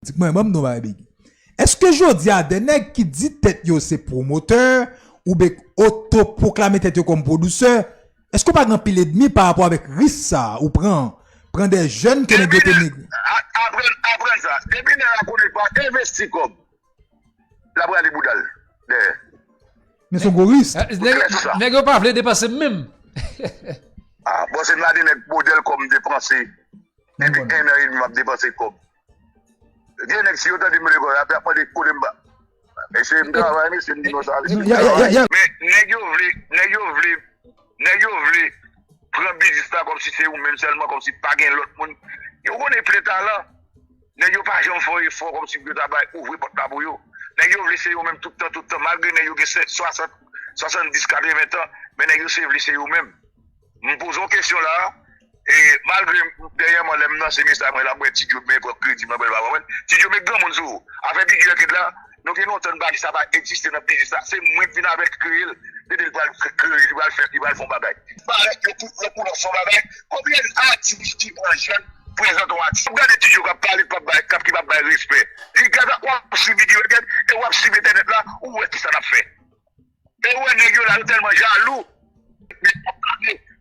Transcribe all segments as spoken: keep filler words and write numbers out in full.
Di mwen, ban m di w bagay, Biggie. Èske jodi a, de nèg ki di tèt yo se pwomotè, oubyen otopwoklame tèt yo kòm pwodisè, èske w pa gen anpil ènmi pa rapò avèk risk sa a ou pran, pran de jèn ke nèg yo te nèg. Aprann, aprann sa. Depi nèg la konnen pa envesti kòb, l ap rale bouda l dèyè. Men se yon gwo risk. Nèg yo pa vle depanse menm. Ah, bon, se m la de nèg modèl kòm depanse. Depi en an edmi m ap depanse kòb. Vye nèg, si yo tande m lekòl, y ap mande kote m ba. Mesye, m travay, mesye, m di nou sa. Men nèg yo vle, nèg yo vle, nèg yo vle pran biznis la kòmsi se yo menm sèlman, kòmsi pa gen lòt moun. Yo konnen plen talan. Nèg yo pa janm fè yon efò kòmsi pou yo ta bay, ouvri pòt la pou yo. Nèg yo vle se yo menm tout tan, tout tan, malgre nèg yo gen swasant, swasanndis, katreven tan, men nèg yo se vle se yo menm. M poze yon kesyon la, e malgre dènyèman lè m lanse mesaj mwen la, m wè Ti Djo byen pran kredi m, mwen pa konprann. Ti Djo met granmoun sou ou. Afè Biggie Ranked la, nou gen lontan n pa di sa pa egziste nan biznis la. Se mwen k vin avè l, k kreye l. Li di l pral kreye, li pral fè, li pral fè yon bagay. Parèt yo tout, yo pou nan fè yon bagay. Konbyen atis ki pran jèn, prezante yon atis? W ap gade Ti Djo k ap pale, k ap bay, k ap, ki p ap bay respè. Li gade, w ap swiv Biggie Ranked e w ap swiv entènèt la, ou wè kisa n ap fè. E ou wè nèg yo la, yo tèlman jalou.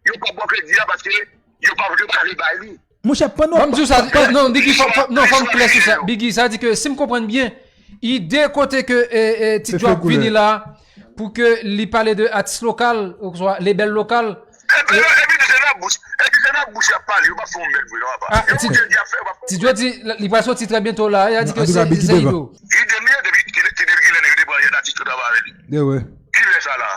Yo p ap ba w kredi a paske yo pa, yo pa vle bay li. Monchè, pandan. Ban m di w sa, non, Biggie, fò, fò, non, fò m klè sou sa. Biggie, sa di ke, si m konprann byen, ide kote ke, e, e, Ti Djo ap vini la, pou ke li pale de atis lokal, oswa lebèl lokal. Epi, epi di se nan bouch, epi se nan bouch y ap pale, yo p ap fè yon bèl vre non, apa. Yo kote di ap fè, yo p ap fè. Ti Djo di, li pral soti trè byento la, y a di ke se Zeydo. Ide m ye, depi, depi kilè nèg yo te pran jèn atis yo travay avè li? Kilè sa la?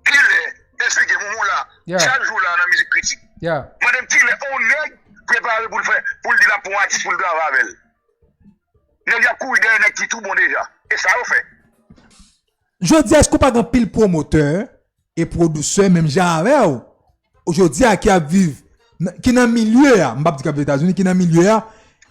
Kilè? Esplike m, ou la. Chak jou la nan mizik kritik. Mande m kilè on nèg prepare pou l fè, pou l di l ap pran yon atis pou l travay avè l. Nèg y ap kouri dèyè nèg ki tou bon deja. E sa yo fè. Jodi a, èske w pa gen anpil pwomotè e pwodisè menm jan avè w? Jodi a ki ap viv, ki nan milye a, m p ap di k ap viv Etazini, ki nan milye a,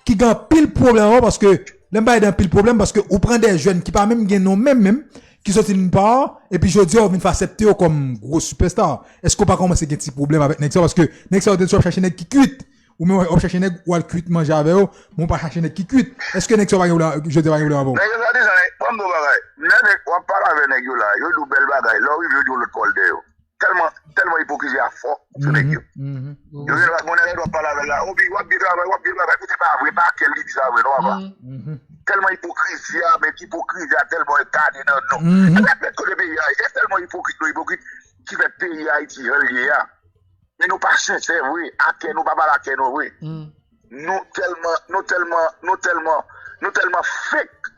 ki gen anpil pwoblèm avè w, paske lè m pale de anpil pwoblèm, paske ou pran de jèn ki pa menm gen non menm menm, ki soti nilpa, epi jodi a ou vin fè aksepte yo kòm gwo sipèsta. Èske ou pa kòmanse gen ti pwoblèm avèk nèg sa yo? Paske nèg sa yo te di w ap chache nèg ki kwit. Ou menm w ap chache nèg, ou al kwit manje avè yo, men w pa chache nèg ki kwit. Èske nèg sa yo pa gen pwoblèm, jodi a pa gen pwoblèm avè w? Nèg yo sa deja, ban m di w bagay. Nèg, nèg, w ap pale avè nèg yo la, yo di w bèl bagay. Lè w rive, yo di w lòt pawòl dèyè w. Tèlman, tèlman ipokrizi a fò sou nèg yo. Yo gen dwa, bon, nèg yo dwa pale avè l la. Obi, w ap byen travay, w ap byen travay. Poutèt pa vre, pa kè l li di sa vre, non, apa. Tèlman ipokrizi a, men ipokrizi a tèlman enkane nan non. Epi ap mèt kote peyi a ye. E tèlman ipokrit, nou ipokrit, ki fè peyi Ayiti jan l ye a. Men nou pa sensè vre, a kè nou pa pale a kè nou vre. Nou tèlman, nou tèlman, nou tèlman, nou tèlman fake.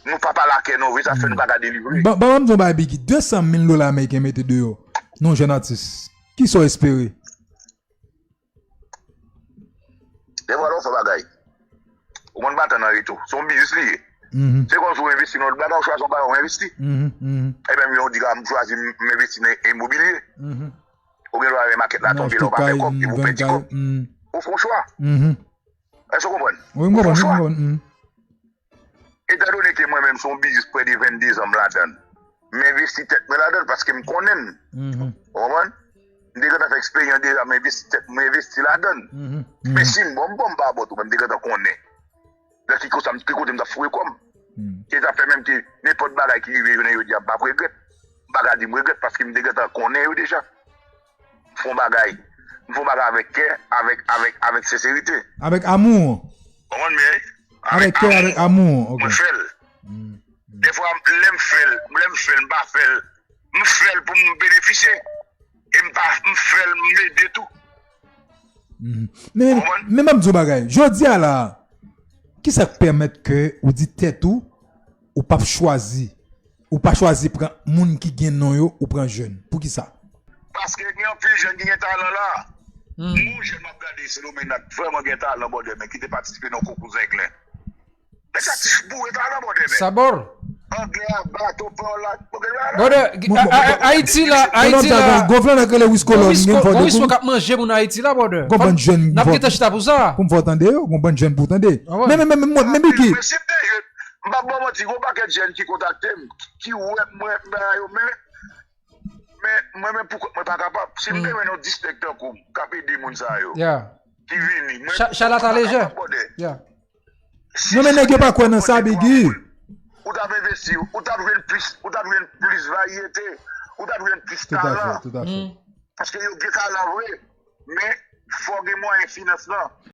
Nou pa pale a kè nou vre, sa fè nou pa ka delivre. Ban, ban, ban m di w yon bagay, Biggie, de san mil dola ameriken mete deyò nan yon jèn atis. Kisa w espere? Defwa lè w fè bagay, ou konn pa tann anyen tou. Se yon biznis li ye. Se kòmsi w envesti nan yon bagay, ou chwazi yon bagay, ou envesti. Ebyen, ou di, "A, m chwazi, m, m envesti nan imobilye." Ou gen dwa wè makèt la tonbe, lè w pa fè kòb, epi w pèdi kòb. Ou fè yon chwa. Èske w konprann? Wi, m konprann, m konprann. Etandone ke mwen menm se yon biznis prè de vennde zan m ladan l, m envesti tèt mwen ladan l paske m konnen l. Ou konprann? M te gentan fè eksperyans deja, m envesti tèt mwen, m envesti ladan l. Men si m bon, m bon, m pa bon tou, men m te gentan konnen nan ki kote m, ki kote m t ap foure kò m. Se sa fè menm ke nenpòt bagay ki rive jounen jodi a, m p ap regrèt. M pa ka di m regrèt paske m te gentan konnen yo deja. M fè yon bagay. M fè yon bagay avèk kè, avèk, avèk, avèk senserite. Avèk amou. Konprann byen? Avèk kè, avèk amou. Mwen fè l. Defwa, lè m fè l, lè m fè l, m pa fè l. M fè l pou m benefisye. E m pa, m fè l, m ede tou. Men, men ban m di w bagay. Jodi a la, kisa k pèmèt ke ou di tèt ou, ou p ap chwazi, ou pa chwazi pran moun ki gen non yo, ou pran jèn? Poukisa? Paske gen anpil jèn ki gen talan la. Gon jèn m ap gade Sendomeng la k vrèman gen talan, brother, men ki te patisipe nan konkou Zenglen. Nèg sa t boure talan, brother, men. Sabor. Anglè a, bato, pawòl la, brother, Ayiti la, Ayiti la. Gon flannè k rele Wisco Love, gen fò de kou. Gon Wisco k ap manje moun Ayiti la, brother. Gon bann jèn n ap gentan chita pou sa. Pou m fè w tande yo, gon bann jèn pou w tande. Men, men, men, men, men, Biggie. Men si m te jèn, m p ap ba w manti, gon pakèt jèn ki kontakte m, ki wè mwen, bagay yo, men, men mwen menm pou kont mwen pa kapab. Si m te jwenn yon dis nèg tankou m k ap ede moun sa yo, ki vini, mwen pou kont mwen pa kapab, brother. Non, men nèg yo pa kwè nan sa, Biggie. Ou t ap envesti, ou t ap jwenn plis, ou t ap jwenn plis varyete, ou t ap jwenn plis talan. Paske yo gen talan vre, men fò gen mwayen finans lan.